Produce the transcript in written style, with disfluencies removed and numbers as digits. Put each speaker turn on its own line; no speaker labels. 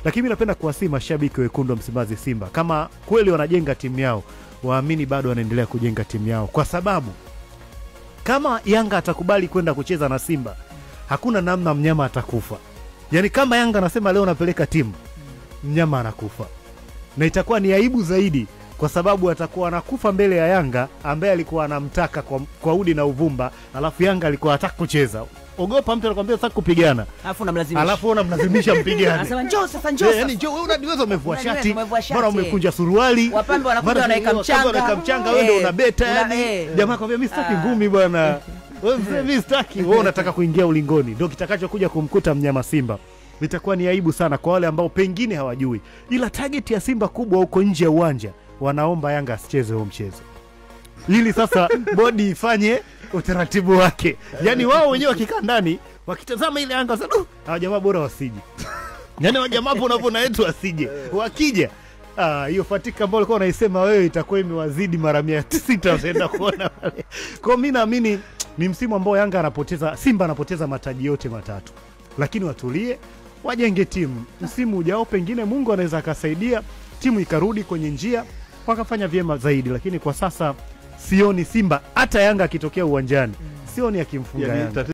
Lakini mimi napenda kuwasihi mashabiki wekundu wa Msimbazi Simba, kama kweli wanajenga timu yao, waamini bado wanaendelea kujenga timu yao, kwa sababu kama Yanga atakubali kwenda kucheza na Simba, hakuna namna mnyama atakufa. Yaani kama Yanga anasema leo napeleka timu, mnyama anakufa. Na itakuwa ni aibu zaidi, kwa sababu atakuwa anakufa mbele ya Yanga ambaye alikuwa anamtaka kwa udi na uvumba, alafu Yanga alikuwa hataki kucheza. Ogopa mtu anakuambia hataki kupigana,
alafu unamlazimisha.
Alafu unamlazimisha mpigane.
Anasema njoo sasa, njoo sasa.
Yaani njoo wewe, unaniweza umevua shati, mara umekunja suruali.
Wapambe wanakuja wanaweka mchanga.
Wanaweka mchanga, wewe ndio unabeta yani. Jamaa akwambia mimi sitaki ngumi bwana. Wewe mzee mimi sitaki. Wewe unataka kuingia ulingoni. Ndio kitakachokuja kumkuta mnyama Simba. Itakuwa ni aibu sana kwa wale ambao pengine hawajui. Ila target ya Simba kubwa huko nje ya uwanja, wanaomba Yanga asicheze huo mchezo, ili sasa bodi ifanye utaratibu wake. Yaani wao wenyewe wakikaa ndani wakitazama ile Yanga sasa, hawa jamaa bora wasije. Yaani hawa jamaa hapo unapo na yetu wasije. Wakija hiyo fatika ambayo ulikuwa unaisema wewe itakuwa imewazidi mara 600 utaenda kuona pale. Kwa mimi naamini ni msimu ambao Yanga anapoteza, Simba anapoteza mataji yote matatu. Lakini watulie, wajenge timu. Msimu ujao pengine Mungu anaweza akasaidia timu ikarudi kwenye njia, wakafanya vyema zaidi. Lakini kwa sasa sioni Simba hata Yanga akitokea uwanjani, sioni akimfunga Yanga.